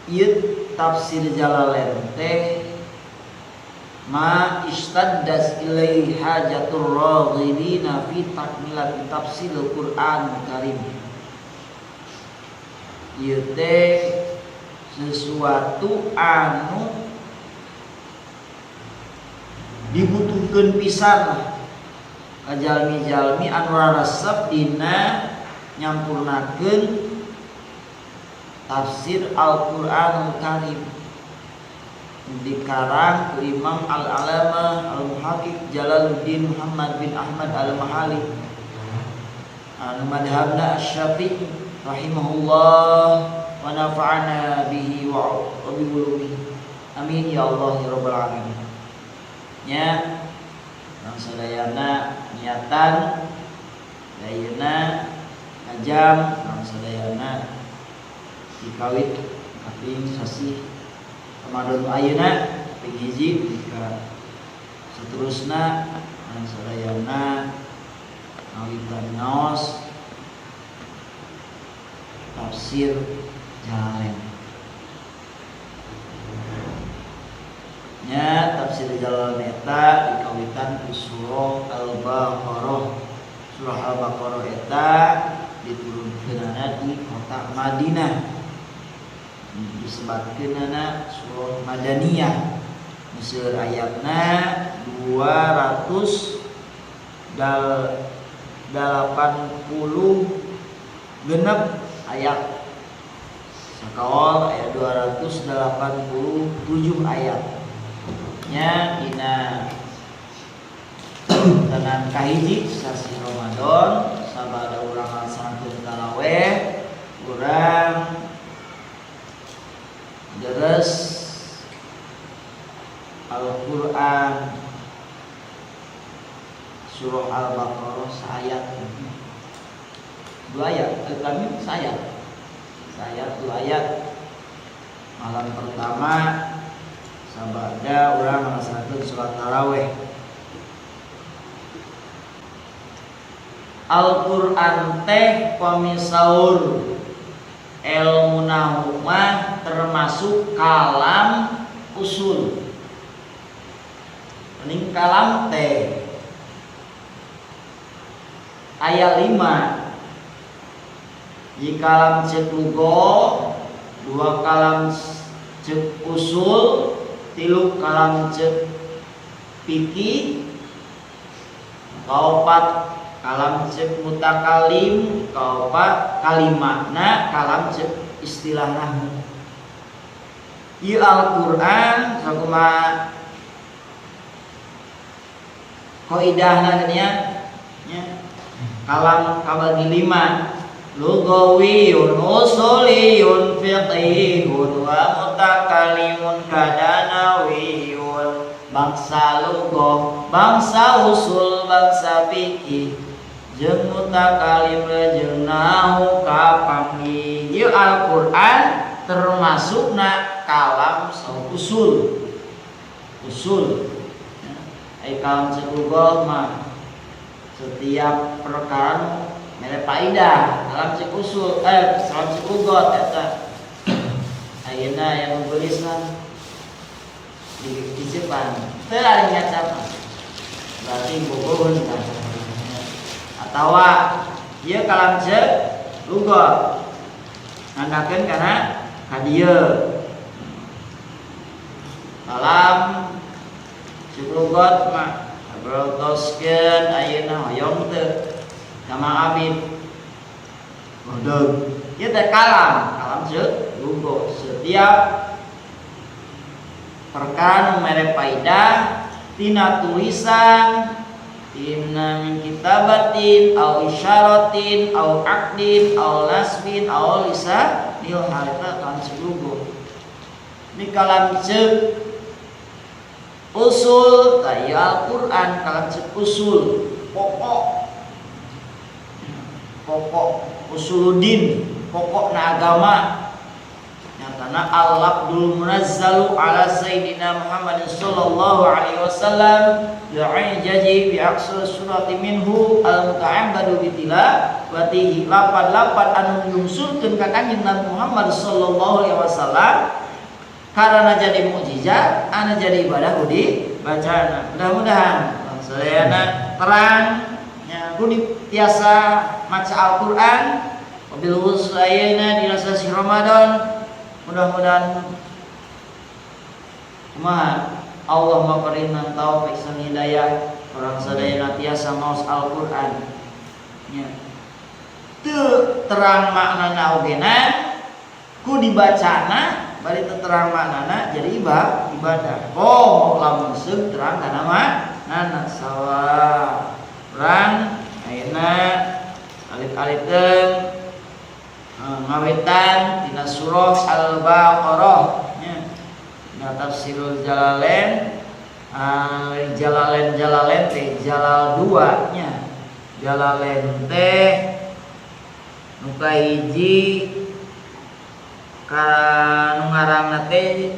Ieu tafsir Jalalain teh ma ishtaddas ilaihi hajatur raghibina fi takmilati tafsiril Qur'an Karim. Ieu teh sesuatu anu dibutuhkeun pisan lah ka jalmi-jalmi anu raresep dina nyampurnakeun tafsir Al-Qur'anul Karim dikarang ku Imam Al-Alamah Al-Muhaqqiq Jalaluddin Muhammad bin Ahmad Al-Mahali anu madhabna Asy-Syafi'i rahimahullah wa nafa'ana bihi wa bi ulumihi. Amin ya Allah ya rabbal alamin. Nya urang sadayana niatan dayana ngajam urang sadayana dikawit kaping sasih Ramadan ayeuna ping hiji ka saterusna urang sadayana ngawitan ngaos tafsir Jalalain. Nya tafsir Jalalain eta dikawitan ku surah Al-Baqarah. Surah Al-Baqarah eta diturunkeunana di kota Madinah. Disebatkeunana surah Madaniyah. Seueur ayatna 286 ayat. Sakaol aya 287 ayat. Nya dina tenan kahiji sasih Ramadan sabada urang ngalaksanakeun tarawih urang deres Al-Qur'an surah Al-Baqarah saayat dua ayat, kami sayat sayat dua ayat. Malam pertama sabada urang ngalaksanakeun salat tarawih. Al-Qur'an teh pamisaur ilmu nahwu mah termasuk kalam usul. Mending kalam teh ayat 5. Di kalam cek lugo, 2 kalam cek usul, 3 kalam cek fikih, 4 kalam cek mutakalim, 4 kalimatna kalam cek istilah nahwu. Ieu Al-Qur'an sakumaha kaidahna nya nya kalam kabagi 5. Lugawiyun, usuliyun, fiqhiyun, wa mutakallimun kadanawiyun. Bangsa lugoh, bangsa usul, bangsa fikih, jeung mutakalim jeung nahwu kapanggih. Ieu Al-Qur'an termasukna kalam usul. Usul. Ai kalam cek lugoh mah setiap perkara mere faidah, kalam cek usul, kalam cek lugot eta. Ayeuna yang nulisna di Jepang, teu ari nyaca mah. Berarti bogoheun tah. Atawa ieu kalam cek lugot. Nandakeun kana ka dieu. Kalam cek lugot mah abrotoskeun ayeuna hoyong teu sama abid. Bodog. Ieu teh kalam, kalam cek lugot. Setiap perkara nu mere faidah tina tulisan, tina min kitabatin au isyaratin au aqdin au nasbin au lisanil hal eta kalam cek lugot. Di kalam cek usul ta ieu Al-Qur'an kalam cek usul pokok pokok usuluddin, pokokna agama. Nyatana al-lafdul munazzalu ala sayyidina Muhammad sallallahu alaihi wasallam li'ijaji bi aqsar surati minhu al-muta'abbadu bi tilawatihi. Lapan-lapan anu nyungsurkeun ka Kanjeng Nabi Muhammad sallallahu alaihi wasallam karena jadi mukjizat, anu jadi ibadah ku dibacana. Mudah-mudahan sadayana terang nya, kudu tiasa maca Al-Qur'an, wabil khusus ayeuna dina sasih Ramadan. Mudah-mudahan kumaha Allah maparinan taufik sareng hidayah urang sadayana tiasa maos Al-Qur'an nya. Teu terang maknana ogena ku dibacana, bari teu terang maknana jadi ibadah. Oh, lamun seug terang kana maknana sawah. Urang ayeuna alit-aliteun ngawitan tina surah Al-Baqarah nya. Dina tafsirul Jalalain, Jalalain, Jalalain teh Jalal dua nya. Jalalain teh nu kahiji ka nu ngaranna teh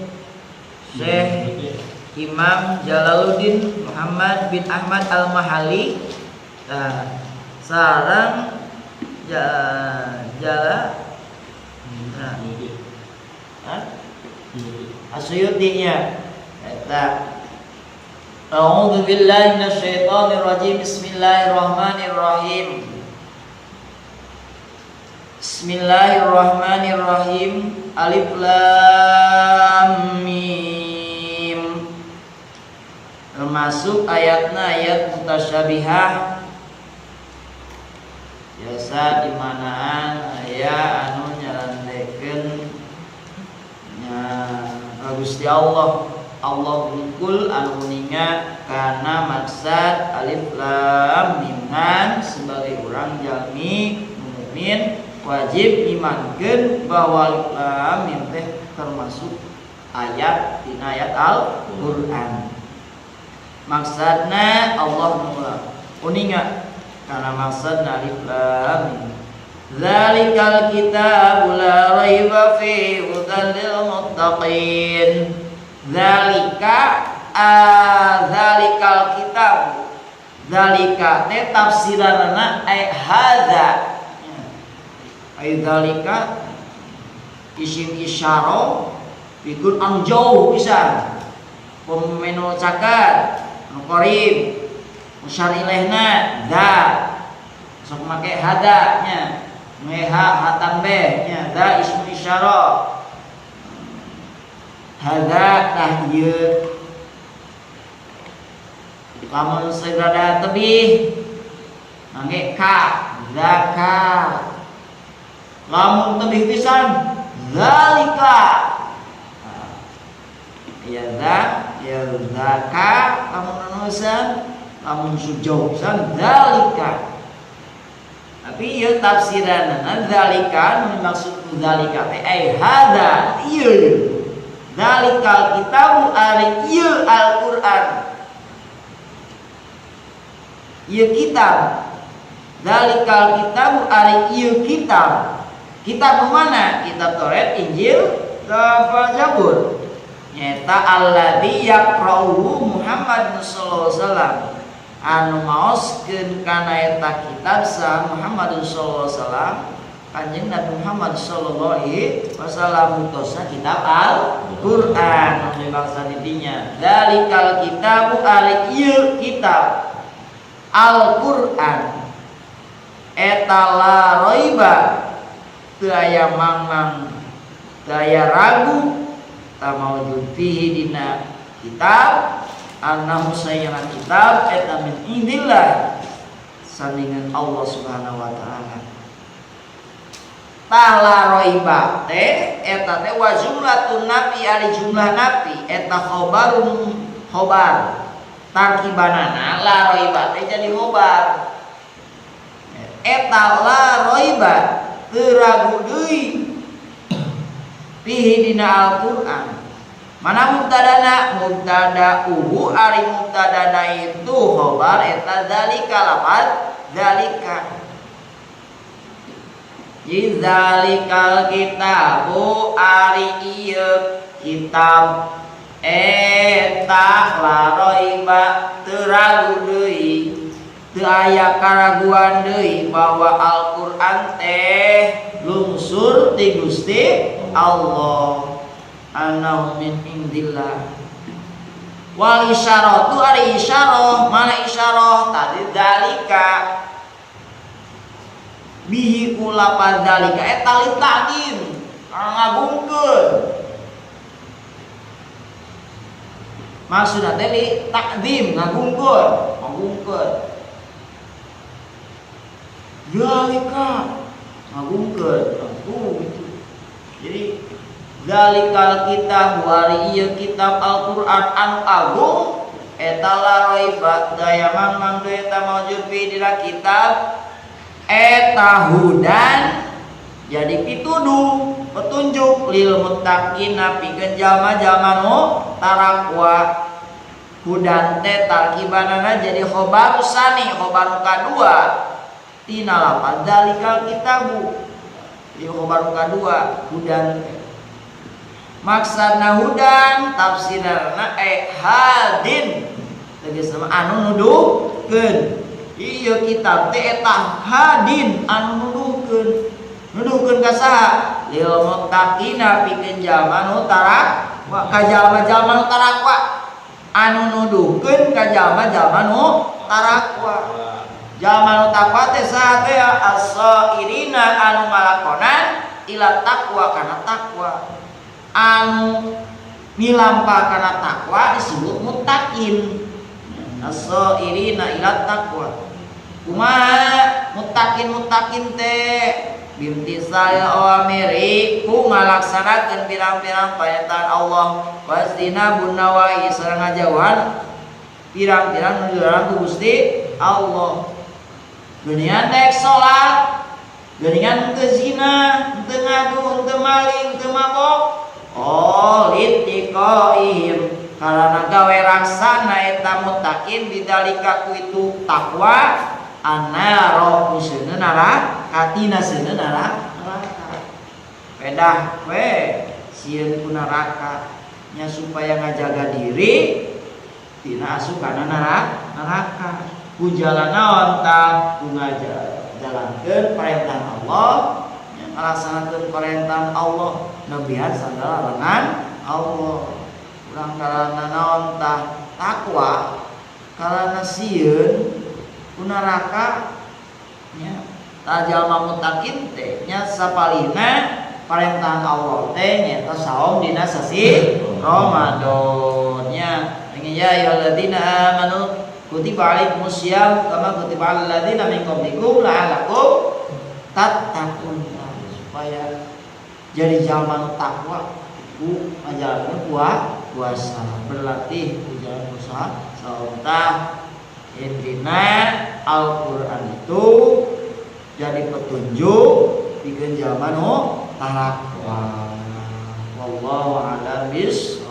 Syekh Imam Jalaluddin Muhammad bin Ahmad Al-Mahalli. Nah, sareng jala nah, hah? Asyuyuti nya eta. A'udzu billahi minasyaitonir rajim. Bismillahirrahmanirrahim. Bismillahirrahmanirrahim. Alif lam mim. Termasuk ayatna ayat mutasyabihah. Biasa di manaan aya anu nyarandekeun nya ka Gusti Allah. Allah hungkul anu uninga kana maksad alif lam mim. Ngan sebagai urang jalmi mukmin wajib imankeun bahwa alif lam mim teh termasuk ayat tina ayat Al-Qur'an. Maksudna Allah nu uninga kana maksudna alif lam mim. Zalikal kitabu la raiba fihi hudan lil muttaqin. Zalika, zalikal kitab. Zalika teh tafsiranna ay hadza. Ay zalika isim isyarah pikeun anu jauh pisan. Pemeno caket, anu qarib, musyar ilaihna dza. Sok make hada nya. Ngeha hatan beh nya, dza ismu isyarah. Hada tah ieu. Lamun segrada tebih mangge ka zaka. Lamun tebih pisan zalika. Ya za ya zaka lamun anusan, lamun sujauh pisan zalika. Tapi ieu tafsiranna zalika nu dimaksud zalika teh ai hada ieu. Zalikal kitabu ari ieu Al-Qur'an. Ieu kitab. Zalikal kitabu ari ieu kitab. Kitab mana? Kitab Taurat, Injil, Zabur. Nyata alladzi yaqra'uhu Muhammad sallallahu alaihi wasallam. Anu maoskeun kana eta kitab sa Muhammad sallallahu alaihi wasallam. Kanjeng Nabi Muhammad sallallahu alaihi wasallam mutosna kitab Al-Qur'an anu bangsa didinya. Zalikal kitabu ari ieu kitab Al-Qur'an. Eta la raiba teu aya mangmang, teu aya ragu ta maujud fihi dina kitab annahu sayyana kitab eta min indillah sandingan Allah Subhanahu wa taala. Tah la raiba teh eta teh wa jumlatun nafi ari jumlah nafi eta khobarun khobar tarkibanana la raiba teh jadi khobar. Eta la raiba teu ragu deui fihi dina Al-Qur'an. Mana mubtadana? Mubtada uhu ari mubtadana itu khobar eta zalika lafaz zalika. Jadi zalikal kitabu ari ieu kitab eta la raiba teu ragu deui, teu aya karaguan deui bahwa Al-Qur'an teh lungsur ti Gusti Allah, annahu min indillah. Wal isyaratu ari isyarah, mana isyarah tadi dalika bihi kula dalika eta li ta'zim ngagungkeun, maksudna teh li ta'zim ngagungkeun, ngagungkeun zalika ngagungkeun tuh gitu. Jadi zalikal kitab wari ieu kitab Al-Qur'an anu agung eta la raiba daya mang-mang deui eta maujud fi dina kitab eta hudan jadi pituduh petunjuk lil muttaqina pikeun jalma-jalma nu tarakwa. Hudan teh tarkibanana jadi khobar sani, khobar kadua tina lapaz zalikal kitabu. Di khobar kadua hudan teh maksudna hudan tafsirna hadin tegasna anu nuduhkeun. Ieu kitab teh eta hadin anu nuduhkeun, nuduhkeun ka saha? Lil muttaqina pikeun jalma nu tarakwa, ka jalma-jalma nu tarakwa, anu nuduhkeun ka jalma-jalma nu tarakwa. Jalma nu takwa teh saha teh? As-sairina anu ngalakonan ila takwa kana takwa, anu milampah kana takwa disebut muttaqin. As-sairina ila takwa. Kumaha muttaqin? Muttaqin teh bimtisal awamiri ku ngalaksanakeun pirang-pirang perintah Allah, wastinabun nawahi sareng ngajauhan pirang-pirang nu dilarang ku Gusti Allah. Geuningan dek salat, geuningan teu zina, teu ngadu, teu maling, teu mabok. Oh litiqaihim karena gawe raksana eta muttaqin bidalika ku itu takwa annaro miseuneu neraka, tina seuneu neraka. Pedah we sieun ku neraka nya supaya ngajaga diri tina asup kana neraka. Ku jalan naon tah? Ku ngajalankeun perintah Allah nya, ngalaksanakeun perintah Allah, nebihan sagala larangan Allah. Urang karana naon tah? Takwa, karena sieun ku neraka nya. Tah jalma muttaqin teh nya sapalihna perintah Allah teh nyaeta saum dina sasi Ramadan nya. Ya ayyuhalladzina amanu kutiba alaikumusiyam kama kutiba alal ladzina min qablikum la'allakum tattaqun. Supaya jadi jalma nu takwa ku ngajalankeun puasa, berlatih ku jalan puasa saum. Tah intina Al-Qur'an itu jadi petunjuk pikeun jalma nu tarakwa. Wallahu a'lam bissawab.